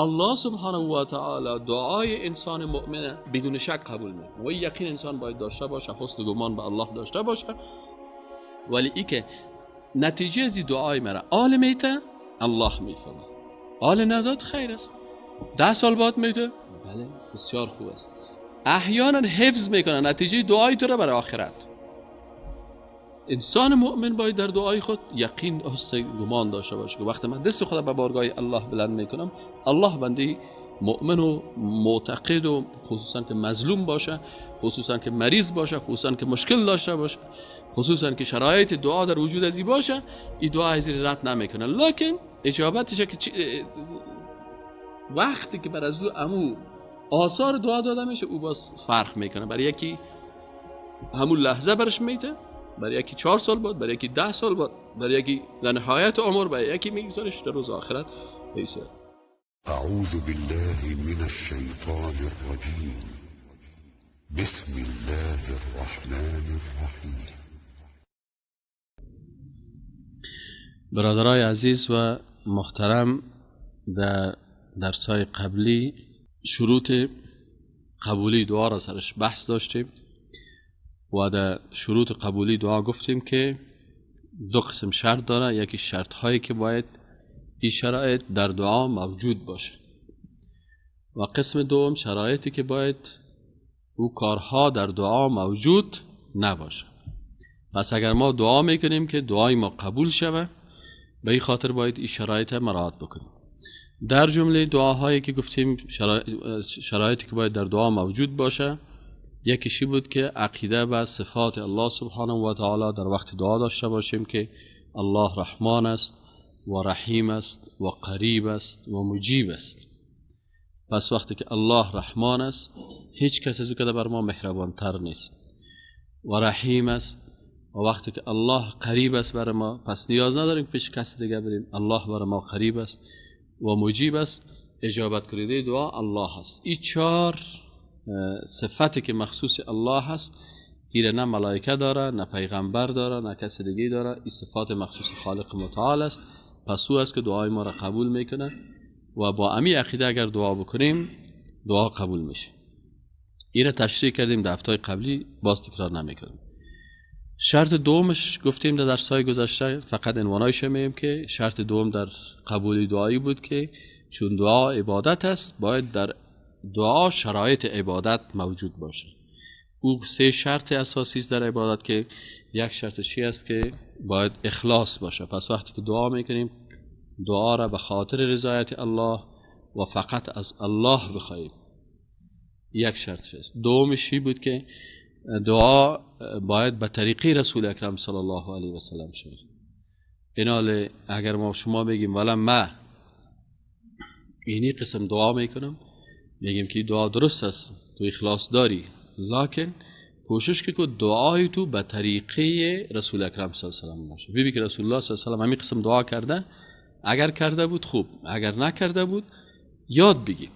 الله سبحانه و تعالی دعای انسان مؤمن بدون شک قبول میکنه و یقین انسان باید داشته باشه، حسن گمان به الله داشته باشه. ولی ای که نتیجه از دعای مرا آل میته، الله میفهمه. آل نداد خیر است، 10 سال بعد میته، بله بسیار خوب است. احیانا حفظ میکنه نتیجه دعای تو را برای آخرت. انسان مؤمن باید در دعای خود یقین، حسن گمان داشته باشه که وقتی من دست خود به بارگاه الله بلند میکنم، الله بنده مؤمن و معتقد و خصوصا که مظلوم باشه، خصوصا که مریض باشه، خصوصا که مشکل داشته باشه، خصوصا که شرایط دعا در وجود ازی باشه، این دعا از رد نمیکنه. لکن اجابتش که وقتی که بر از او امو آثار دعا داده میشه، او باز فرق میکنه. برای یکی همون لحظه برش میته، برای یکی 4 سال بعد، برای یکی 10 سال بعد، برای یکی در نهایت عمر، برای یکی میگذارش در روز آخرت. ایسا اعوذ بالله من الشیطان الرجیم، بسم الله الرحمن الرحیم. برادرای عزیز و محترم، در درسای قبلی شروط قبولی دعا را سرش بحث داشتیم و در شروط قبولی دعا گفتیم که 2 قسم شرط داره. یکی شرط هایی که باید این شرایط در دعا موجود باشه و قسم دوم شرایطی که باید او کارها در دعا موجود نباشه. پس اگر ما دعا میکنیم که دعای ما قبول شوه، به این خاطر باید این شرایط مراعات بکنیم. در جمله دعاهایی که گفتیم شرایطی که باید در دعا موجود باشه، یکیشی بود که عقیده و صفات الله سبحانه و تعالی در وقت دعا داشته باشیم که الله رحمان است و رحیم است و قریب است و مجیب است. پس وقتی که الله رحمان است، هیچ کس از او که بر ما مهربان تر نیست، و رحیم است، و وقتی که الله قریب است بر ما، پس نیاز نداریم پیش کس دیگه بریم، الله بر ما قریب است و مجیب است، اجابت کننده دعا الله است. این 4 صفتی که مخصوص الله هست، ایره نه ملائکه داره، نه پیغمبر داره، نه کس دیگه داره. این صفات مخصوص خالق متعال است. پس او است که دعای ما را قبول میکنه و با امی عقیده اگر دعا بکنیم دعا قبول میشه. ایره تشریح کردیم در هفته‌های قبلی، باز تکرار نمیکنیم. شرط دومش گفتیم در درس‌های گذشته، فقط عنوانایش میگیم که شرط دوم در قبول دعایی بود که چون دعا عبادت است، باید در دعا شرایط عبادت موجود باشه. او 3 شرط اساسی است در عبادت که یک شرطش است که باید اخلاص باشه. پس وقتی که دعا میکنیم، دعا را به خاطر رضایت الله و فقط از الله بخواهیم، یک شرطش است. دومش بود که دعا باید به طریقه رسول اکرم صلی الله علیه و سلم شود. اینال اگر ما شما بگیم ولی ما اینی قسم دعا میکنم، میگیم که دعا درست است، تو اخلاص داری، لکن کوشش که دعای تو به طریقه رسول اکرم صلی الله علیه و سلم باشه. ببین که رسول الله صلی الله علیه و سلم همین قسم دعا کرده، اگر کرده بود خوب، اگر نکرده بود یاد بگیر.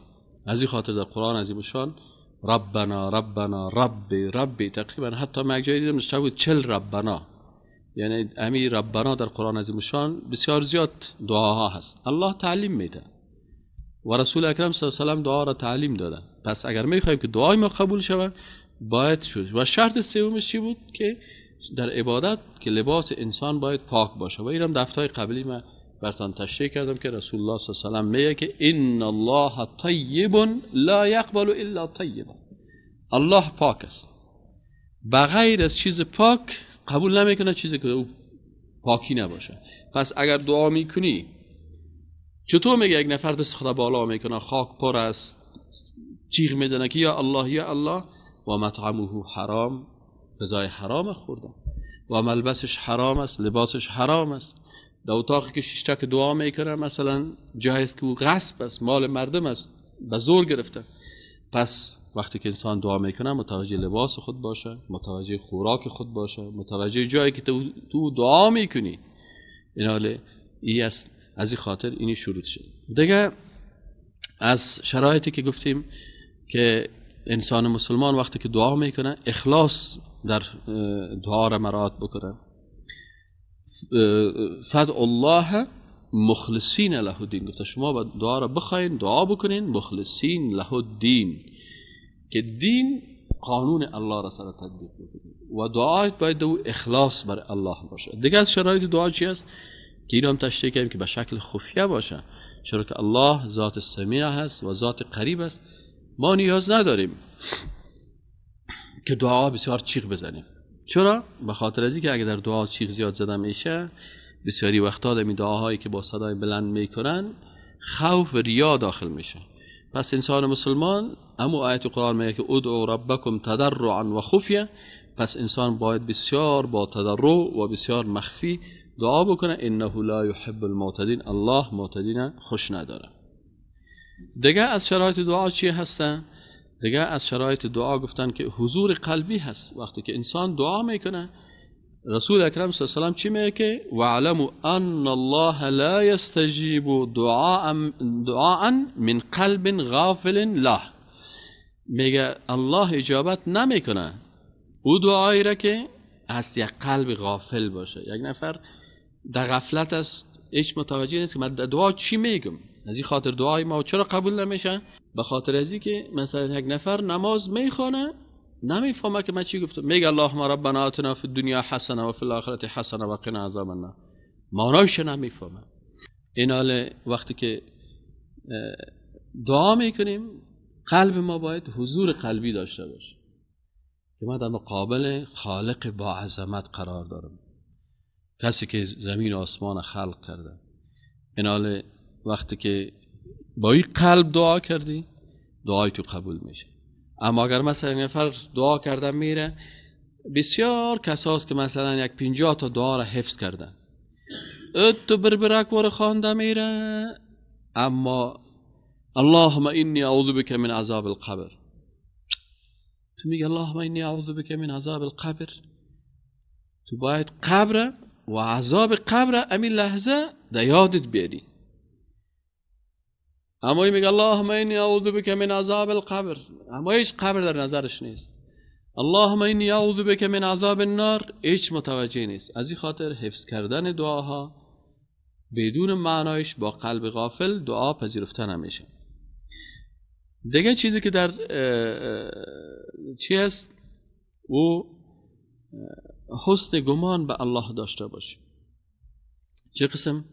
از این خاطر در قرآن عظیم الشان ربنا ربنا ربی ربی، تقریبا حتی من یک جایی دیدم نوشته بود 40 ربنا، یعنی امی ربنا در قرآن عظیم الشان بسیار زیاد دعاها هست. الله تعلیم میده و رسول اکرم صلی الله علیه و سلم دعا را تعلیم داده. پس اگر میخوایم که دعای ما قبول شود باید شد. و شرط سومش چی بود؟ که در عبادت که لباس انسان باید پاک باشه. و اینم دفتای قبلی من براتون تشریح کردم که رسول الله صلی الله علیه و سلم میگه که ان الله طیب لا یقبل الا طیبا. الله پاک است، بغیر از چیز پاک قبول نمیکنه چیزی که او پاکی نباشه. پس اگر دعا میکنی، چطور میگه یک نفر دست خدا بالا میکنه، خاک پر است، جیغ میزنه که یا الله یا الله، و مطعمه حرام، غذای حرام خورده، و ملبسش حرام است، لباسش حرام است، در اتاقی که شیشته که دعا میکنه مثلا جایی است که او غصب است، مال مردم است، به زور گرفته. پس وقتی که انسان دعا میکنه متوجه لباس خود باشه، متوجه خوراک خود باشه، متوجه جایی که تو دعا میکنی. این حاله ای است. از این خاطر اینی شروع شد. دیگه از شرایطی که گفتیم که انسان مسلمان وقتی که دعا میکنه اخلاص در دعا را مراعات بکنه. فدع الله مخلصین له الدین گفته شما با دعا را بخواین، دعا بکنین مخلصین له الدین، که دین قانون الله را سر تطبیق بکنین و دعایت باید دو اخلاص بر الله باشه. دیگه از شرایط دعا چی است که اینو هم تشریح کردیم که به شکل خفیه باشه، چرا که الله ذات سمیع هست و ذات قریب است. ما نیاز نداریم که دعا بسیار چیغ بزنیم. چرا؟ به خاطر از اینکه اگر در دعا چیغ زیاد زده میشه، بسیاری وقتا در این دعاهایی که با صدای بلند میکنن خوف و ریا داخل میشه. پس انسان مسلمان، امو آیت قرآن میگه که ادعوا ربکم تضرعا و خفیه، پس انسان باید بسیار با تضرع و بسیار مخفی دعا بکنه. انه لا یحب المعتدین، الله معتدین خوش نداره. دیگه از شرایط دعا چی هستن؟ دیگه از شرایط دعا گفتن که حضور قلبی هست. وقتی که انسان دعا میکنه، رسول اکرم صلی الله علیه و سلم چی میگه که واعلموا ان الله لا یستجیب دعاء من قلب غافل له. میگه الله اجابت نمیکنه او دعایی را که از یک قلب غافل باشه. یک نفر در غفلت است، هیچ متوجه نیست که من دعا چی میگم. از این خاطر دعای ما چرا قبول نمیشه؟ به خاطر از اینکه مثلا یک نفر نماز میخوانه، نمیفهمه که من چی گفتم. میگه اللهم ربنا آتنا فی الدنیا حسنه و فی الاخرة حسنه و قنا عذاب النار، معنایش نمیفهمه. این حال وقتی که دعا میکنیم، قلب ما باید حضور قلبی داشته باشه که من در مقابل خالق با عظمت قرار دارم، کسی که زمین و آسمان خلق کرده. این حال وقتی که با این قلب دعا کردی، دعای تو قبول میشه. اما اگر مثلا نفر دعا کرده میره، بسیار کساست که مثلا یک 50 تا دعا را حفظ کردن، تو بربرک وار خوانده میره، اما اللهم انی اعوذ بک من عذاب القبر، تو میگه اللهم انی اعوذ بک من عذاب القبر، تو باید قبر و عذاب قبر امین لحظه در یادت بیاری. اما میگه اللهم انی اعوذ بک من عذاب القبر، اما هیچ قبر در نظرش نیست. اللهم انی اعوذ بک من عذاب النار، هیچ متوجه نیست. از این خاطر حفظ کردن دعاها بدون معنایش با قلب غافل دعا پذیرفته نمیشه. دیگه چیزی که در چی هست، او حسن گمان به الله داشته باشیم. چه قسم؟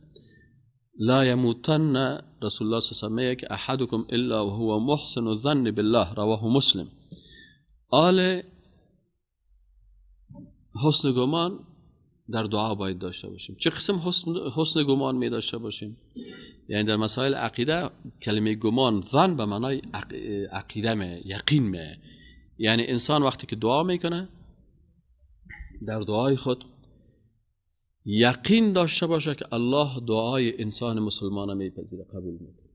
لا يموتن، رسول الله صلی الله علیه و سلم که احدکم الا وهو محسن الظن بالله، رواه مسلم. آل حسن گمان در دعا باید داشته باشیم. چه قسم حسن گمان می داشته باشیم؟ یعنی در مسائل عقیده کلمه گمان، ظن به معنای عقیده می، یقین می. یعنی انسان وقتی که دعا میکنه، در دعای خود یقین داشته باشه که الله دعای انسان مسلمان میپذیره، قبول میکنه.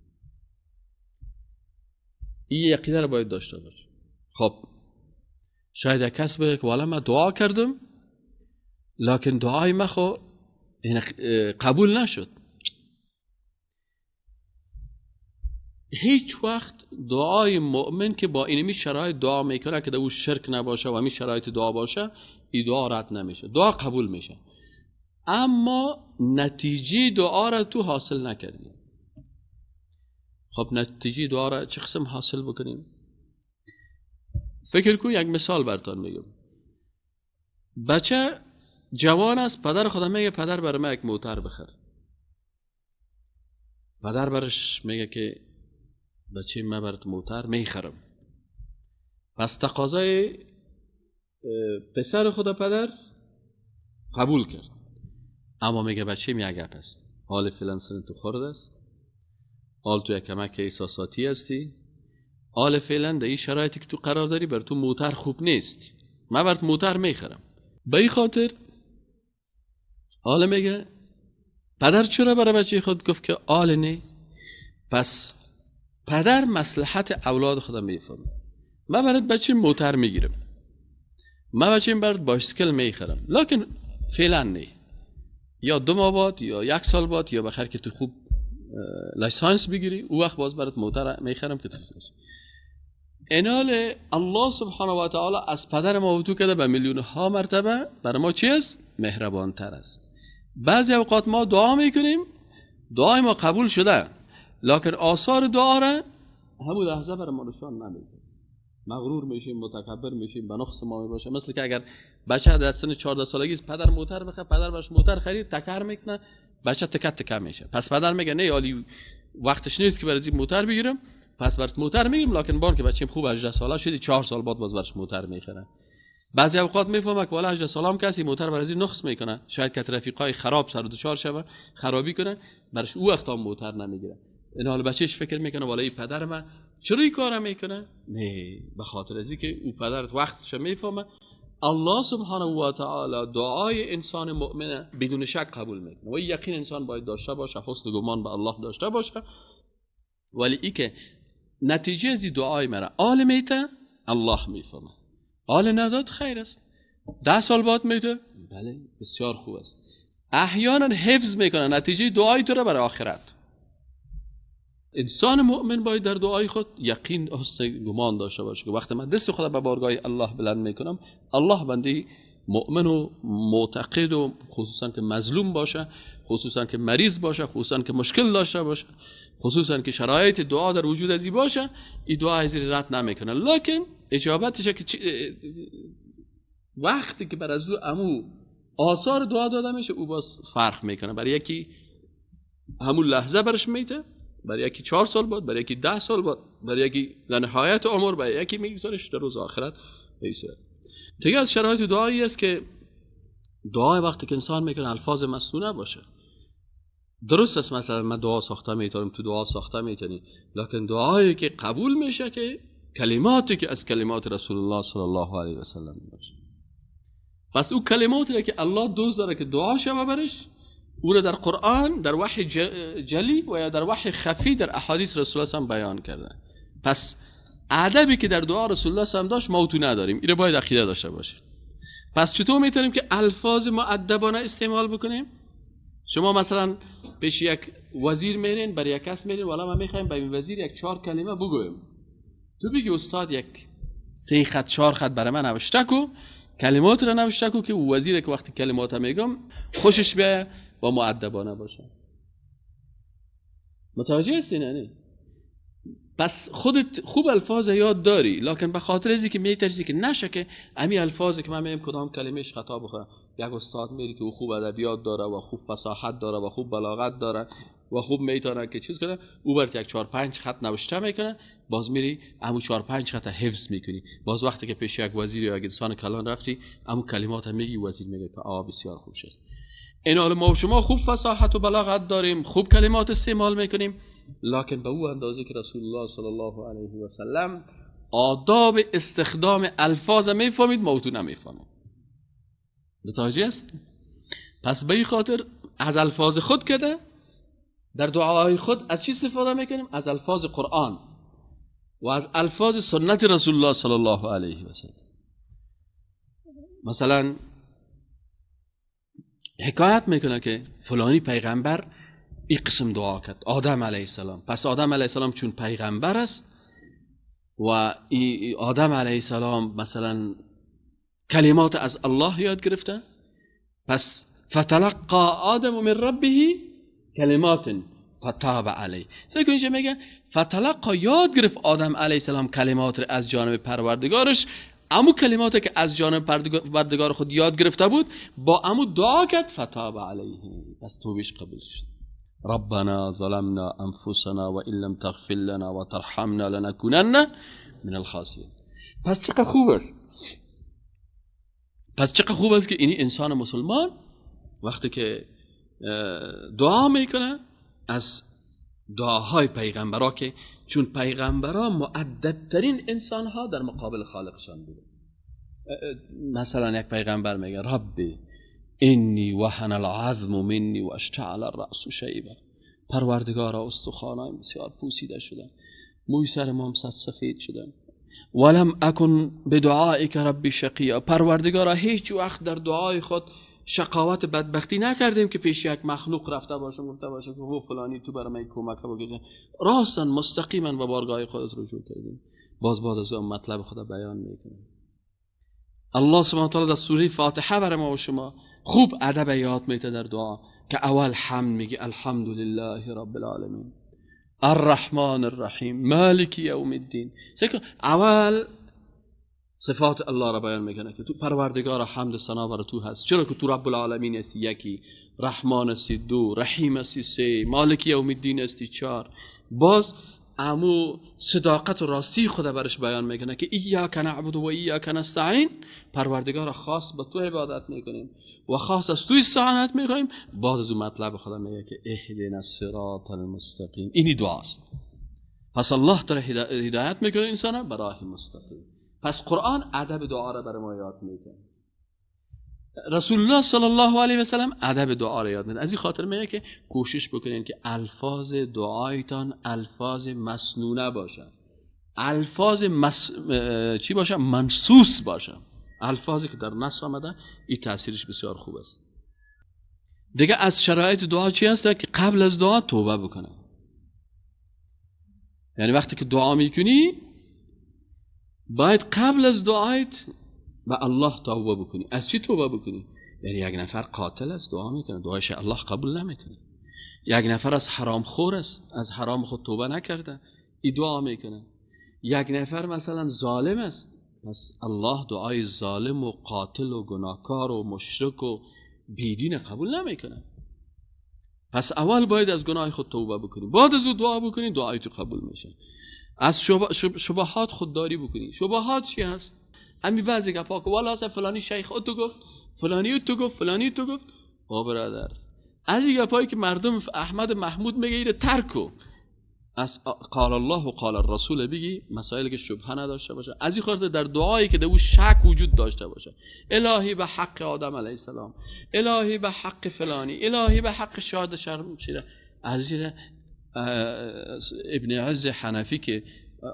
این یقینه رو باید داشته باشه. خب شاید یک کس بگه که والا من دعا کردم، لکن دعای من خو قبول نشد. هیچ وقت دعای مؤمن که با اینمی شرایط دعا میکنه که در او شرک نباشه و همین شرایط دعا باشه، این دعا رد نمیشه، دعا قبول میشه. اما نتیجه دعا را تو حاصل نکردی. خب نتیجه دعا را چه قسم حاصل بکنیم؟ فکر کن، یک مثال براتون میگم. بچه جوان است، پدر خودم میگه پدر برای من یک موتر بخر. پدر برش میگه که بچه من برات موتر میخرم. پس تقاضای پسر خود پدر قبول کرد، اما میگه بچه می یک گپ است، حال فعلا سن تو خورد است، حال تو یک کمک احساساتی هستی، حال فعلا در این شرایطی که تو قرار داری بر تو موتر خوب نیست، من برات موتر میخرم. به این خاطر حال میگه پدر چرا برای بچه خود گفت که آل نه؟ پس پدر مصلحت اولاد خودم میفهمه. من برات بچه موتر میگیرم، من بچه برات بایسکل میخرم، لکن فعلا نه، یا 2 ماه بعد یا 1 سال بعد یا بخیر که تو خوب license بگیری، او وقت باز برات موتر میخرم که تو بتونی. انال الله سبحانه و تعالی از پدر ما تو کرده به میلیون ها مرتبه برای ما چی است؟ مهربان تر است. بعضی اوقات ما دعا میکنیم، دعای ما قبول شده، لکن آثار دعا را همون لحظه بر ما نشان نمیده. مغرور میشیم، متکبر میشیم، به نقص ما میباشه. مثل که اگر بچه در سن 14 سالگی پدر موتر بخره، پدر براش موتر خرید، تکر میکنه، بچه تکه تکه میشه. پس پدر میگه نه عالی وقتش نیست که برای موتر بگیرم، پس برات موتر میگیرم، لکن بار که بچه‌م خوب 18 ساله شدی 4 سال بعد باز براش موتر میخره. بعضی اوقات میفهمه که والا 18 سالام کسی موتر برای نقص میکنه، شاید که رفیقای خراب سر دچار شوه، خرابی کنه، براش او وقت هم موتر نمیگیره. این حال بچهش فکر میکنه والا این پدر من چرا این کارا میکنه؟ نه، به خاطر از اینکه او پدرت وقتش میفهمه. الله سبحانه و تعالی دعای انسان مؤمن بدون شک قبول میکنه و یقین انسان باید داشته باشه، حسن گمان به الله داشته باشه. ولی ای که نتیجه از دعای مرا آل میته، الله میفهمه. آل نداد خیر است، 10 سال بعد میته، بله بسیار خوب است. احیانا حفظ میکنه نتیجه دعای تو را برای آخرت. انسان مؤمن باید در دعای خود یقین حسن گمان داشته باشه که وقتی من دست خود به بارگاه الله بلند میکنم، الله بنده مؤمن و معتقد و خصوصا که مظلوم باشه، خصوصا که مریض باشه، خصوصا که مشکل داشته باشه، خصوصا که شرایط دعا در وجود ازی باشه، این دعا از رد نمیکنه. لکن اجابتش که وقتی که بر از او امو آثار دعا داده میشه، او باز فرق میکنه. برای یکی همون لحظه برش میته، برای یکی 4 سال بعد، برای یکی 10 سال بعد، برای یکی در نهایت عمر، برای یکی میگذارش در روز آخرت. ایسه دیگه از شرایط دعایی است که دعای وقتی که انسان میکنه الفاظ مسنونه باشه. درست است مثلا من دعا ساخته میتونم، تو دعا ساخته میتونی، لکن دعایی که قبول میشه که کلماتی که از کلمات رسول الله صلی الله علیه و سلم باشه. پس او کلماتی که الله دوست داره که دعا شوه برش، او را در قرآن در وحی جلی و یا در وحی خفی در احادیث رسول الله صلی بیان کرده. پس ادبی که در دعا رسول الله صلی داشت ما تو نداریم، این را باید عقیده داشته باشیم. پس چطور میتونیم که الفاظ مؤدبانه استعمال بکنیم؟ شما مثلا پیش یک وزیر میرین، برای یک کس میرین، والا ما میخوایم به این وزیر یک 4 کلمه بگویم. تو بگی استاد یک 3 خط 4 خط برای من نوشته کو، کلمات را نوشته کو که او وزیر که وقتی کلمات میگم خوشش بیاید و مؤدبانه باشه. متوجه هستی نه؟ پس خودت خوب الفاظ یاد داری، لکن به خاطر ازی که میترسی که نشه که امی الفاظی که من میگم کدام کلمهش خطا بخوره. یک استاد میری که او خوب ادبیات داره و خوب فصاحت داره و خوب بلاغت داره و خوب میتونه که چیز کنه، او برات یک 4-5 خط نوشته میکنه، باز میری امو 4-5 خط حفظ میکنی. باز وقتی که پیش یک وزیر یا یک انسان کلان رفتی، امو کلمات میگی، وزیر میگه که آ بسیار خوب شد. این حال ما و شما خوب فصاحت و بلاغت داریم، خوب کلمات استعمال میکنیم، لکن به او اندازه که رسول الله صلی الله علیه و سلم آداب استخدام الفاظ میفهمید، ما تو نمیفهمیم. متوجه است؟ پس به این خاطر از الفاظ خود کده در دعاهای خود از چی استفاده میکنیم؟ از الفاظ قرآن و از الفاظ سنت رسول الله صلی الله علیه و سلم. مثلا حکایت میکنه که فلانی پیغمبر این قسم دعا کرد، آدم علیه السلام. پس آدم علیه السلام چون پیغمبر است و آدم علیه السلام مثلا کلمات از الله یاد گرفته، پس فتلقى آدم من ربه کلمات فتاب علیه. سعی اینجا میگه فتلقى، یاد گرفت آدم علیه السلام کلمات از جانب پروردگارش، امو کلماتی که از جانب پروردگار خود یاد گرفته بود با امو دعا کرد، فتاب علیه، پس توبهش قبول شد. ربنا ظلمنا انفسنا وان لم تغفر لنا وترحمنا لنكونن من الخاسرین. پس چقدر خوب است، پس چقدر خوب است که اینی انسان مسلمان وقتی که دعا میکنه از دعاهای پیغمبرا، که چون پیغمبرا مؤدبترین انسانها در مقابل خالقشان بوده. مثلا یک پیغمبر میگه ربی انی وهن العظم منی و اشتعل الرأس شیبا، پروردگارا استخوانایم بسیار پوسیده شدن، موی سر مام سفید شدن، ولم اکن بدعائک ربی شقیا، پروردگارا هیچ وقت در دعای خود شقاوت بدبختی نکردیم که پیش یک مخلوق رفته باشم گفته باشم که هو فلانی تو برای من کمک بکن، راستن مستقیما به بارگاه خودت رجوع کردیم. باز بعد از اون مطلب خدا بیان میکنه. الله سبحانه و تعالی در سوره فاتحه برای ما و شما خوب ادب یاد میده در دعا. که اول حمد میگی الحمدلله رب العالمین الرحمن الرحیم مالک یوم الدین. اول صفات الله را بیان میکنه که تو پروردگار حمد ثنا بر تو هست، چرا که تو رب العالمین هستی یکی، رحمان هستی دو، رحیم هستی سه، مالک یوم الدین هستی چهار. باز امو صداقت و راستی خدا برش بیان میکنه که ایاک نعبد و ایاک نستعین، پروردگار خاص به تو عبادت میکنیم و خاص از تو استعانت میخوایم. باز از اون مطلب خدا میگه که اهدنا الصراط المستقیم. اینی دعاست. پس الله تعالی هدایت میکنه انسان به راه مستقیم. پس قرآن ادب دعا را برای ما یاد میده. رسول الله صلی الله علیه و سلم ادب دعا را یاد میده. از این خاطر میگه که کوشش بکنین که الفاظ دعایتان الفاظ مسنونه باشه، الفاظ چی باشه؟ منصوص باشه، الفاظی که در نص آمده. این تاثیرش بسیار خوب است. دیگه از شرایط دعا چی هست؟ که قبل از دعا توبه بکنه. یعنی وقتی که دعا میکنی باید قبل از دعایت به الله توبه بکنی. از چی توبه بکنی؟ یعنی یک نفر قاتل است دعا میکنه، دعایش الله قبول نمیکنه. یک نفر از حرام خور است، از حرام خود توبه نکرده، ای دعا میکنه. یک نفر مثلا ظالم است، پس الله دعای ظالم و قاتل و گناهکار و مشرک و بیدین قبول نمیکنه. پس اول باید از گناه خود توبه بکنی، بعد از او دعا بکنی، دعای تو قبول میشه. از شبهات خودداری بکنی. شبهات چی هست؟ همین بعضی گپا که والا فلانی شیخ او تو گفت، فلانی او تو گفت، فلانی تو گفت. او برادر، از این گپایی که مردم احمد محمود میگه ایره ترکو، از قال الله و قال الرسول بگی، مسائلی که شبهه نداشته باشه. از این خاطر در دعایی که در او شک وجود داشته باشه، الهی به حق آدم علیه السلام، الهی به حق فلانی، الهی به حق شاد شرم شیره. از این ابن عز حنفی که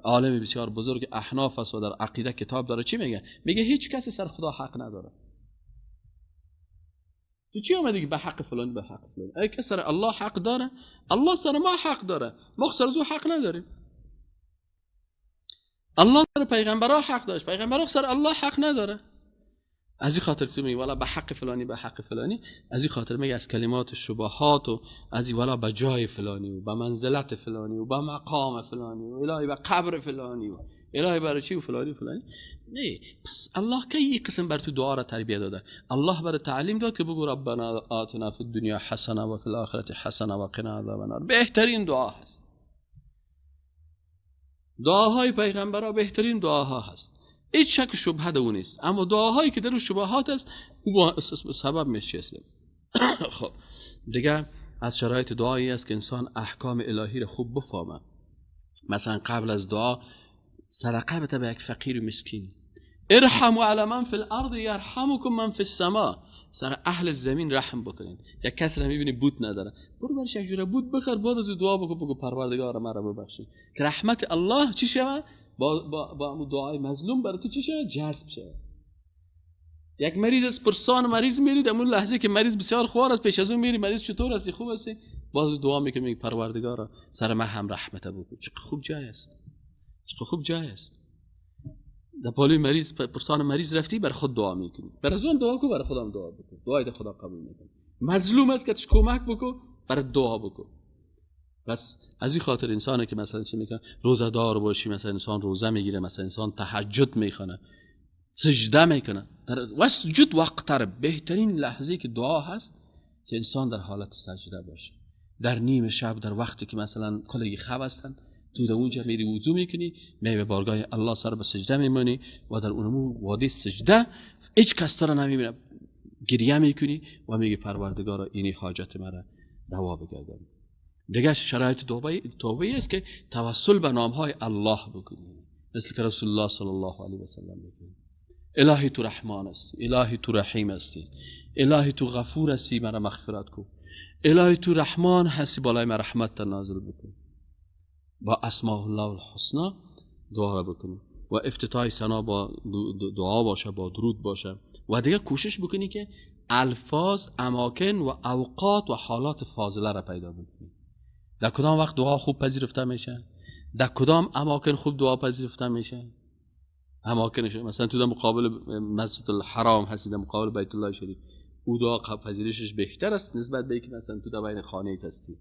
عالم بسیار بزرگ احناف است و در عقیده کتاب داره، چی میگه؟ میگه هیچ کسی سر خدا حق نداره. تو چی اومدی که به حق فلان به حق فلان؟ ای که سر الله حق داره، الله سر ما حق داره، ما سر او حق نداریم. الله سر پیغمبرا حق داشت، پیغمبرا سر الله حق نداره. از این خاطر تو میگی والا به حق فلانی به حق فلانی. از این خاطر میگه از کلمات شبهات و از این والا به جای فلانی و به منزلت فلانی و به مقام فلانی و الهی به قبر فلانی و الهی برای چی و فلانی و فلانی. نه، پس الله که این قسم بر تو دعا را تربیت داده، الله بر تعلیم داد که بگو ربنا آتنا فی الدنیا حسنه و فی الاخرة حسنه و قنا عذاب النار. بهترین دعا هست. دعاهای پیغمبرا بهترین دعاها هست. هیچ شک و شبهه در اون نیست. اما دعاهایی که در اون شبهات است او سبب میشه. خب دیگه از شرایط دعایی است که انسان احکام الهی را خوب بفهمه. مثلا قبل از دعا صدقه بده به یک فقیر و مسکین. ارحموا علی من فی الارض یرحمکم من فی السماء. سر اهل زمین رحم بکنین. یک کس را میبینی بوت نداره، برو برش یک جوره بوت بخر، بعد از دعا بکن، بگو پروردگار مرا ببخشی که رحمت الله چی شوه؟ با دعای مظلوم برای تو چی شوه؟ جذب شوه. یک مریض از پرسان مریض میرید، اون لحظه که مریض بسیار خوار است، پیش از اون میری مریض چطور هستی، خوب هستی، باز دعا میکنی میگی پروردگارا سر من هم رحمت بکن. چه خوب جای است، چه خوب جای است. در پالوی مریض پرسان مریض رفتی، بر خود دعا میکنی، بر از اون دعا کو، بر خودم دعا بکن، دعای خدا قبول میکنه. مظلوم است که کمک بکن، بر دعا بکن. بس از این خاطر انسانه که مثلا چی میکنه، روزه دار باشی، مثلا انسان روزه میگیره، مثلا انسان تهجد میخونه، سجده میکنه، وسجد واقترب. بهترین لحظه که دعا هست که انسان در حالت سجده باشه، در نیم شب، در وقتی که مثلا کلگی خواب هستن، تو در اونجا میری وضو میکنی، می به بارگاه الله سر به سجده میمونی و در اونمو وادی سجده هیچ کس تو را نمیبینه، گریه میکنی و میگی پروردگارا اینی حاجت مرا روا بگردان. دیگه شرایط توبه است که توسل به نامهای الله بکنی، مثل که رسول الله صلی الله علیه و سلم میگه الهی تو رحمان هستی، الهی تو رحیم هستی، الهی تو غفور هستی، مرا مغفرت کن، الهی تو رحمان هستی، بالای من رحمت نازل بکن. با اسماء الله الحسنا دعا را بکنی و افتتاح ثنا با دعا باشه، با درود باشه. و دیگه کوشش بکنی که الفاظ، اماکن و اوقات و حالات فاضله را پیدا بکنی. در کدام وقت دعا خوب پذیرفته میشه، در کدام اماکن خوب دعا پذیرفته میشه. اماکنش مثلا تو در مقابل مسجد الحرام هستی، در مقابل بیت الله شریف، او دعا پذیرشش بهتر است نسبت به اینکه مثلا تو در بین خانه هستی.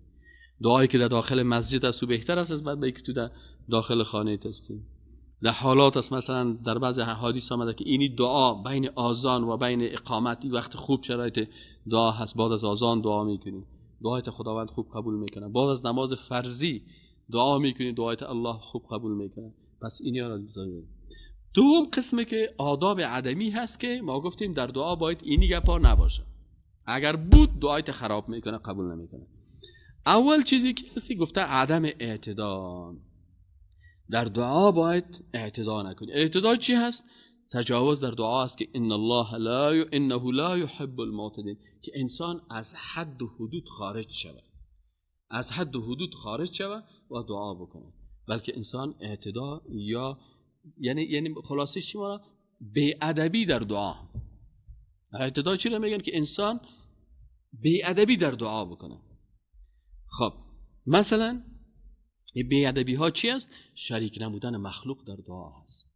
دعایی که در داخل مسجد است او بهتر است نسبت به اینکه تو در داخل خانه هستی. در حالات است، مثلا در بعض احادیث آمده که اینی دعا بین آذان و بین اقامت، این وقت خوب شرایط دعا هست، بعد از آذان دعا میکنی دعایت خداوند خوب قبول میکنه، بعد از نماز فرضی دعا میکنی دعایت الله خوب قبول میکنه. پس اینی را بذارید. دوم قسمه که آداب عدمی هست که ما گفتیم در دعا باید اینی گپا نباشه، اگر بود دعایت خراب میکنه، قبول نمیکنه. اول چیزی که هستی گفته عدم اعتدا. در دعا باید اعتدا نکنی. اعتدا چی هست؟ تجاوز در دعا است که ان الله لا انه لا يحب المعتدین، که انسان از حد و حدود خارج شود، از حد و حدود خارج شود و دعا بکنه. بلکه انسان اعتدا یا یعنی خلاصه چی مانا؟ بی‌ادبی در دعا. اعتدا چی رو میگن؟ که انسان بی‌ادبی در دعا بکنه. خب مثلا بی‌ادبی ها چی است؟ شریک نمودن مخلوق در دعا هست.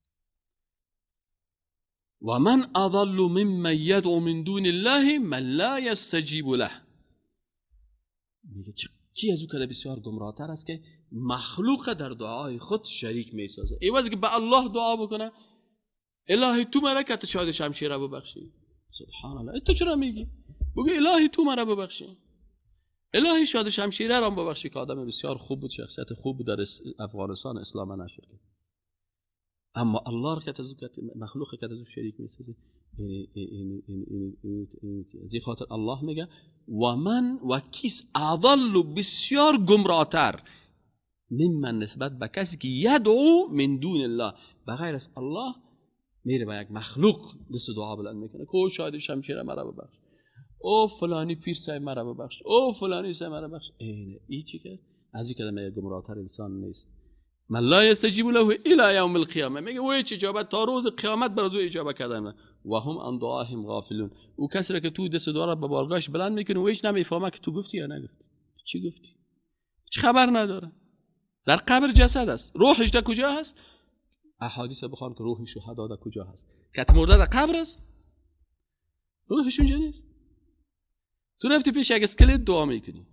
و من اضل ممن یدعو من دون الله من لا یستجیب له. میگه چی از او که بسیار گمراهتر است که مخلوق در دعای خود شریک میسازه. عوض که به الله دعا بکنه، الهی تو مرا که شاید شمشیره ببخشی. سبحان الله، تو چرا میگی؟ بگو الهی تو مرا ببخشی، الهی شاد شمشیره را ببخشی، که آدم بسیار خوب بود، شخصیت خوب بود، در افغانستان اسلام نشر کرد. اما الله را که مخلوق که از او شریک میسازه، از این خاطر الله میگه و من و کیس اضل، بسیار گمراهتر ممن نسبت به کسی که یدعو من دون الله، بغیر از الله میره با یک مخلوق دست دعا بلند میکنه که او شاید شمشیره مرا ببخش، او فلانی پیر سای مرا ببخش، او فلانی سای مرا ببخش. اینه ای چی که از این کدام گمراهتر انسان نیست. من لا یستجیب له الی یوم القیامه، میگه او هیچ اجابت تا روز قیامت بر او اجابت کردن. و هم عن دعاهم غافلون. او کسی را که تو دست دعا را به بارگاهش بلند میکنه و هیچ نمیفهمه که تو گفتی یا نگفتی، چی گفتی، هیچ خبر نداره. در قبر جسد است، روحش در کجا هست؟ احادیث بخوان که روح شهدا در کجا هست؟ که مرده در قبر است، روحش اونجا نیست. تو رفتی پیش یک اسکلت دعا میکنی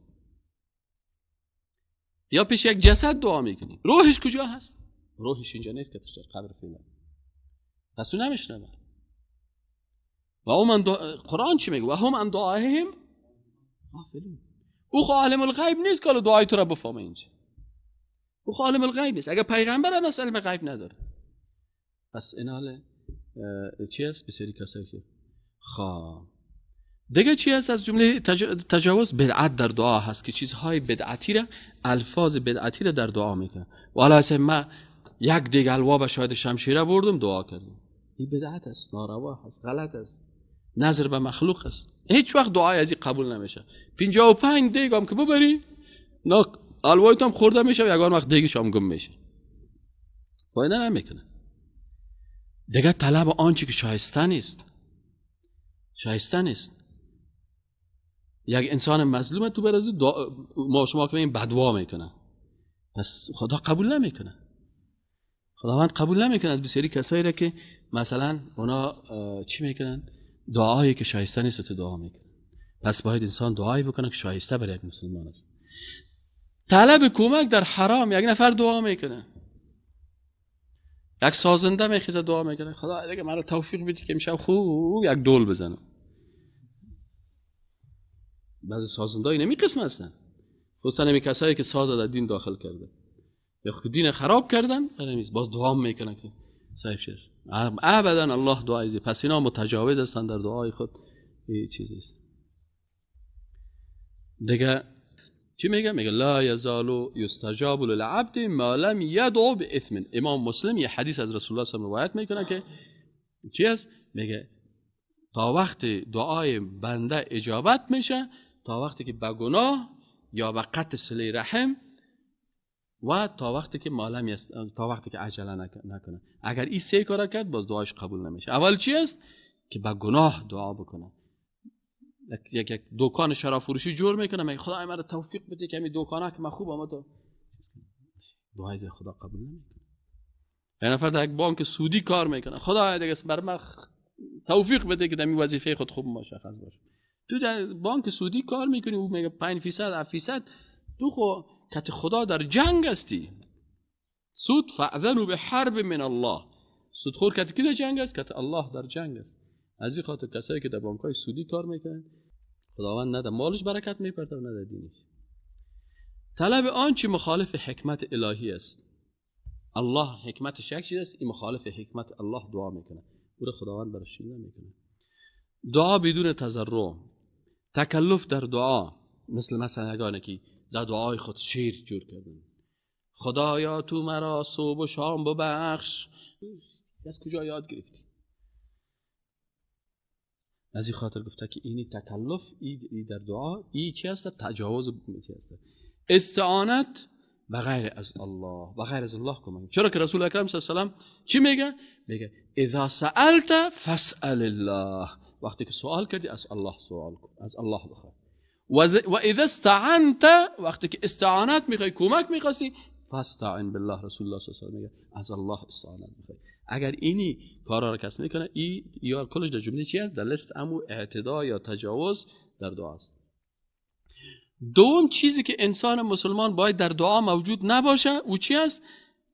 یا پیش یک جسد دعا میکنی، روحش کجا هست؟ روحش اینجا نیست که در قبر فعلا، پس او نمیشنوه. و هم قرآن چی میگه؟ و هم عن دعائهم غافلون. او عالم الغیب نیست که دعای تو را بفهمه اینجا. او عالم الغیب نیست. اگر پیغمبر هم علم غیب نداره. پس این حال چی هست؟ بسیاری کسایی که خب دیگه چی هست؟ از جمله تجاوز بدعت در دعا هست که چیزهای بدعتی را، الفاظ بدعتی را در دعا میکنه. والا اصلا ما یک دیگه الوا به شاید شمشیره بردم دعا کردم، این بدعت است، ناروا است، غلط است، نظر به مخلوق است. هیچ وقت دعای از این قبول نمیشه. 55 دیگه هم که ببری الوایت هم خورده میشه و یگان وقت دیگه هم گم میشه، فایده نمیکنه. دیگه طلب آنچه که شایسته نیست، شایسته نیست. یک انسان مظلوم تو بر از ما شما که این بدوا میکنه، پس خدا قبول نمیکنه، خداوند قبول نمیکنه از بسیاری کسایی را که مثلا اونا چی میکنن؟ دعایی که شایسته نیست تو دعا میکنن. پس باید انسان دعایی بکنه که شایسته برای یک مسلمان است. طلب کمک در حرام، یک نفر دعا میکنه، یک سازنده میخیزه دعا میکنه، خدا دیگه مرا توفیق بده که امشب خوب یک دول بزنم. بعضی سازنده‌ای نمی قسم هستن، خصوصا نمی کسایی که ساز در دین داخل کرده یا خود دین خراب کردن، باز دعا میکنن که صاحب چیز ابدا الله دعای دی. پس اینا متجاوز هستن در دعای خود، این چیز است. دیگه چی میگه؟ میگه لا یزال یستجاب للعبد ما لم یدعو باثم. امام مسلم یه حدیث از رسول الله صلی الله علیه و روایت میکنه که چی است؟ میگه تا وقت دعای بنده اجابت میشه تا وقتی که به گناه یا به قطع صله رحم و تا وقتی که مالم تا وقتی که عجله نکنه. اگر این سه کار کرد باز دعایش قبول نمیشه. اول چی است؟ که به گناه دعا بکنه. یک دکان شراب فروشی جور میکنه، میگه خدا مرا توفیق بده که همین دکانه که من خوب آمد، دعای خدا قبول نمیکنه. یه نفر در یک بانک سودی کار میکنه، خدا دیگه بر من توفیق بده که در این وظیفه خود خوب مشخص باشه، تو در بانک سودی کار میکنی، او میگه 5% 7%، تو خو کت خدا در جنگ هستی. سود فاذنوا بحرب من الله. سودخور کت کی در جنگ است؟ کت الله در جنگ است. از این خاطر کسایی که در بانک‌های سودی کار میکنن، خداوند نه در مالش برکت میپرته و نه در دینش. طلب آنچه مخالف حکمت الهی است. الله حکمتش یک چیز است، این مخالف حکمت الله دعا میکنه، او را خداوند برش نمیکنه. دعا بدون تضرع، تکلف در دعا، مثلا یگانه که در دعای خود شعر جور کردن، خدایا تو مرا صبح و شام ببخش. از کجا یاد گرفتی؟ از این خاطر گفته که اینی تکلف، ای در دعا، ای چی هست؟ تجاوز چی هست؟ استعانت بغیر از الله، بغیر از الله کمک. چرا که رسول اکرم صلی الله علیه و سلم چی میگه؟ میگه اذا سألت فاسأل الله. وقتی که سوال کردی از الله سوال کن، از الله بخواه. و اذا استعنت، وقتی که استعانت میخوای، کمک میخواستی، فاستعن بالله. رسول الله صلی الله علیه و سلم میگه از الله استعانت میخوای. اگر اینی کارا را کس میکنه، ای یا کلش در جمله چی هست؟ در لست امو اعتدا یا تجاوز در دعا است. دوم چیزی که انسان مسلمان باید در دعا موجود نباشه او چی است؟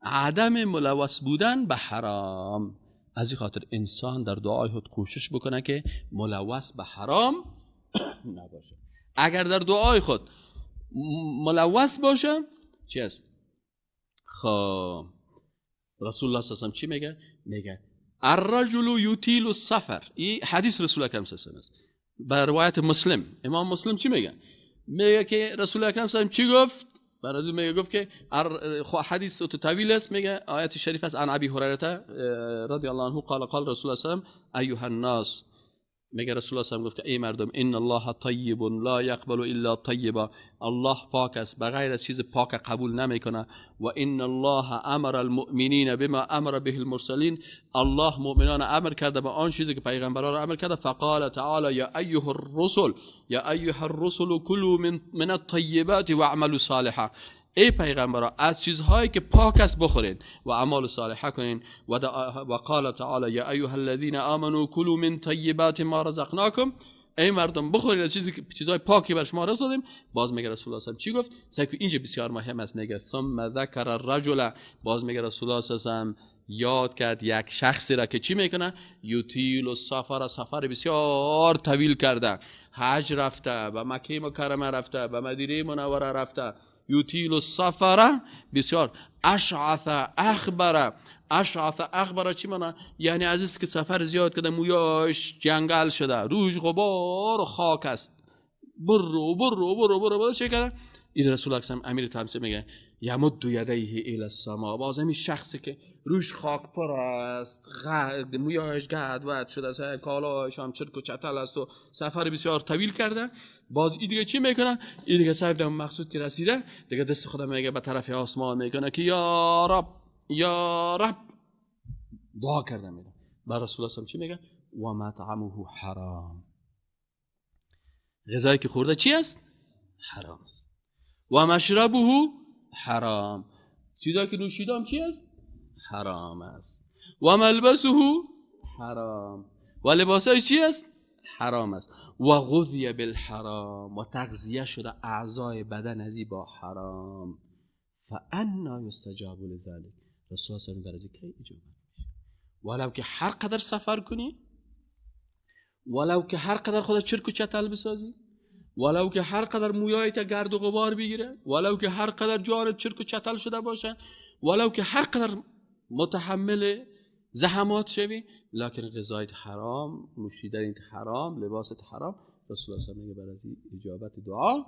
عدم ملوث بودن به حرام. از این خاطر انسان در دعای خود کوشش بکنه که ملوث به حرام نباشه. اگر در دعای خود ملوث باشه چی است؟ خب رسول الله صلی الله علیه و چی میگه؟ میگه الرجل یطیل السفر. این حدیث رسول اکرم صلی الله علیه و است بر روایت مسلم. امام مسلم چی میگه؟ میگه که رسول اکرم صلی الله علیه و چی گفت؟ برای میگه گفت که حدیث تو طویل است، میگه آیت شریف است، عن ابی هریره رضی الله عنه قال قال رسول الله صلی الله علیه و ایها الناس. میگه رسول الله صلی الله علیه و گفت که ای مردم، ان الله طیب لا یقبل الا طیبا. الله پاک است، بغیر از چیز پاک قبول نمیکنه. و ان الله امر المؤمنین بما امر به المرسلین. الله مؤمنان امر کرده به آن چیزی که پیغمبران را امر کرده. فقال تعالی یا ایها الرسل یا ایها الرسل کلوا من الطیبات واعملوا صالحا. ای پیغمبران از چیزهایی که پاک است بخورین و اعمال صالحه کنین. و قال تعالی یا ایها الذین آمنوا کلوا من طیبات ما رزقناکم. ای مردم بخورید از چیزهای پاکی بر شما رساندیم. باز میگه رسول الله صلی الله علیه و چی گفت؟ سعی اینجا بسیار مهم است. میگه ثم ذکر الرجل. باز میگه رسول الله صلی الله علیه و یاد کرد یک شخصی را که چی میکنه؟ یطیل السفر، سفر بسیار طویل کرده، حج رفته، به مکه مکرمه رفته، به مدینه منوره رفته. یطیل السفر بسیار، اشعث اخبر. اشعث اخبر چی معنی؟ یعنی عزیز که سفر زیاد کرده، مویاش جنگل شده، روش غبار و خاک است، برو برو برو برو برو چه کرده؟ این رسول اکرم امیر تمثیل میگه یمد یدیه الی السما. باز همین شخصی که روش خاک پر است، مویاش گرد شده است، کالاش هم چرک و چتل است و سفر بسیار طویل کرده، باز این دیگه چی میکنه؟ این دیگه صاحب در مقصود که رسیده دیگه دست خدا میگه به طرف آسمان میکنه که یا رب یا رب، دعا کرده میره. بر رسول الله چی میگه؟ و مطعمه حرام. غذایی که خورده چی است؟ حرام است. و مشربه حرام. چیزایی که نوشیدم چی است؟ حرام است. و ملبسه حرام. و لباسش چی است؟ حرام است. و غذی بالحرام. و تغذیه شده اعضای بدن ازی با حرام. فانا یستجاب لذلک. رسول الله صلی الله علیه و کی اجابت میشه؟ ولو که هر قدر سفر کنی، ولو که هر قدر خدا چرک و چتل بسازی، ولو که هر قدر مویایت گرد و غبار بگیره، ولو که هر قدر جارت چرک و چتل شده باشه، ولو که هر قدر متحمل زحمات شوی، لکن غذایت حرام، نوشیدنت حرام، لباست حرام، رسول الله صلی الله علیه و میگه برای اجابت دعا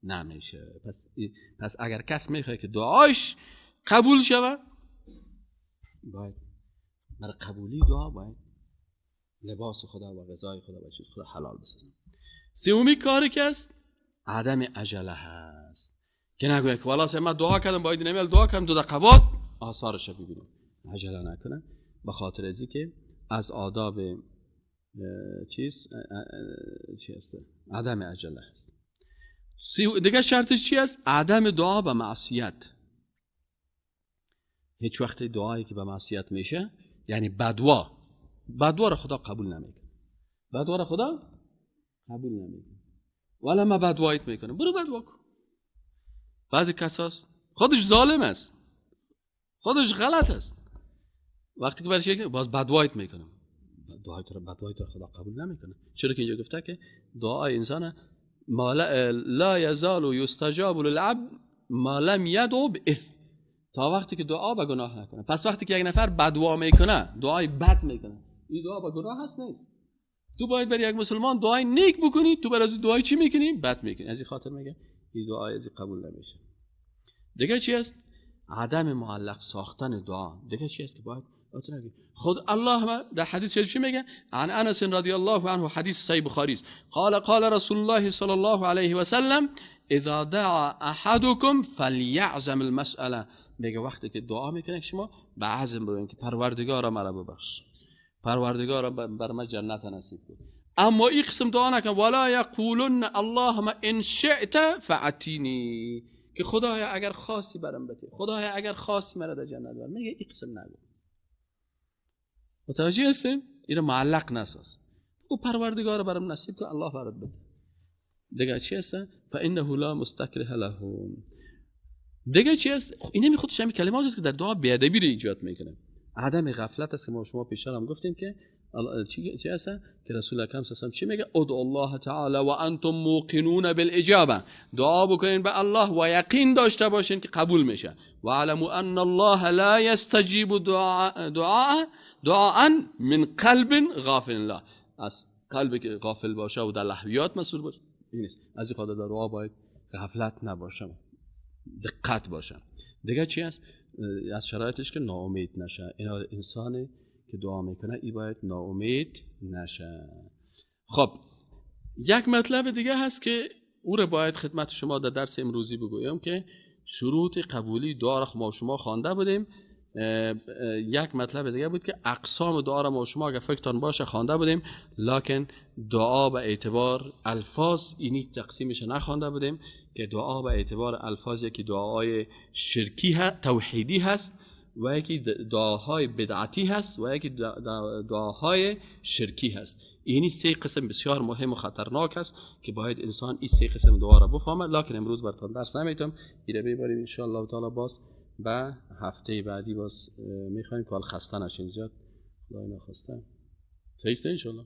نمیشه. پس اگر کس میخواد که دعاش قبول شود، باید برای قبولی دعا باید لباس خدا و غذای خدا و چیز خدا حلال بسازن. سومی کاری که است عدم عجله هست که نگوید که والا من دعا کردم باید نمیل دعا کردم 2 دقیقه بعد آثارش رو ببینم. عجله نکنه، به خاطر از که از آداب چیز چی است؟ عدم عجله هست. دیگه شرطش چی است؟ عدم دعا به معصیت. هیچ وقت دعایی که به معصیت میشه، یعنی بدوا، بدوا را خدا قبول نمیکنه. بدوا را خدا قبول نمیکنه. ولی ما بدوایت میکنم، برو بدوا کن. بعضی کساست خودش ظالم است، خودش غلط است، وقتی که برش باز بدوایت میکنم، بدوایت رو خدا قبول نمیکنه. چرا که اینجا گفته که دعای انسان ما لا یزال یستجاب للعبد ما لم یدعو باثم، تا وقتی که دعا به گناه نکنه. پس وقتی که یک نفر بدعا میکنه، دعای بد میکنه، این دعا به گناه هست نیست. تو باید برای یک مسلمان دعای نیک بکنی، تو برای دعای چی میکنی؟ بد میکنی. از این خاطر میگه این دعای از قبول نمیشه. دیگه چی است؟ عدم معلق ساختن دعا. دیگه چی است که باید خود الله در حدیث چی میگه؟ عن انس رضی الله عنه، حدیث صحیح بخاری است، قال قال رسول الله صلی الله علیه و سلم اذا دعا احدكم فليعزم المسأله. میگه وقتی که دعا میکنه شما به عزم بگین که پروردگارا مرا ببخش، پروردگارا بر من جنت نصیب کن. اما این قسم دعا نکن، ولا یقولن اللهم ان شئت فاعطینی، که خدایا اگر خواستی برام بده، خدایا اگر خواستی مرا در جنت ببر. میگه این قسم نگو. متوجه هستیم؟ اینو معلق نساز، او پروردگار برام نصیب کن، الله برات بده. دیگه چی هست؟ فانه لا مستکره له. دیگه چی هست؟ اینم خودش همین کلمات است که در دعا بی‌ادبی رو ایجاد میکنه. عدم غفلت است که ما شما پیشتر هم گفتیم که چی هست؟ که رسول اکرم صلی الله علیه و چی میگه؟ ادعوا الله تعالی و انتم موقنون بالاجابه. دعا بکنین به الله و یقین داشته باشین که قبول میشه. و علموا ان الله لا یستجیب دعاء من قلب غافل الله. از قلبی که غافل باشه و در لحویات مسئول باشه این نیست. از این خاطر در دعا باید غفلت نباشه، دقت باشه. دیگه چی هست؟ از شرایطش که ناامید نشه. اینا انسانی که دعا میکنه ای باید ناامید نشه. خب یک مطلب دیگه هست که او رو باید خدمت شما در درس امروزی بگویم که شروط قبولی دعا را ما شما خوانده بودیم. یک مطلب دیگه بود که اقسام دعا را ما شما اگر فکرتان باشه خوانده بودیم، لکن دعا به اعتبار الفاظ اینی تقسیمش نخوانده بودیم که دعا به اعتبار الفاظ یکی دعای شرکی هست، توحیدی هست، و یکی دعاهای بدعتی هست، و یکی دعاهای شرکی هست. اینی سه قسم بسیار مهم و خطرناک است که باید انسان این سه قسم دعا را بفهمد. لکن امروز براتون درس نمیتم، ایره ببریم ان شاء الله تعالی باز به هفته بعدی باز میخوایم که حال خسته نشین زیاد، خدای نخواسته. صحیح است ان شاء الله.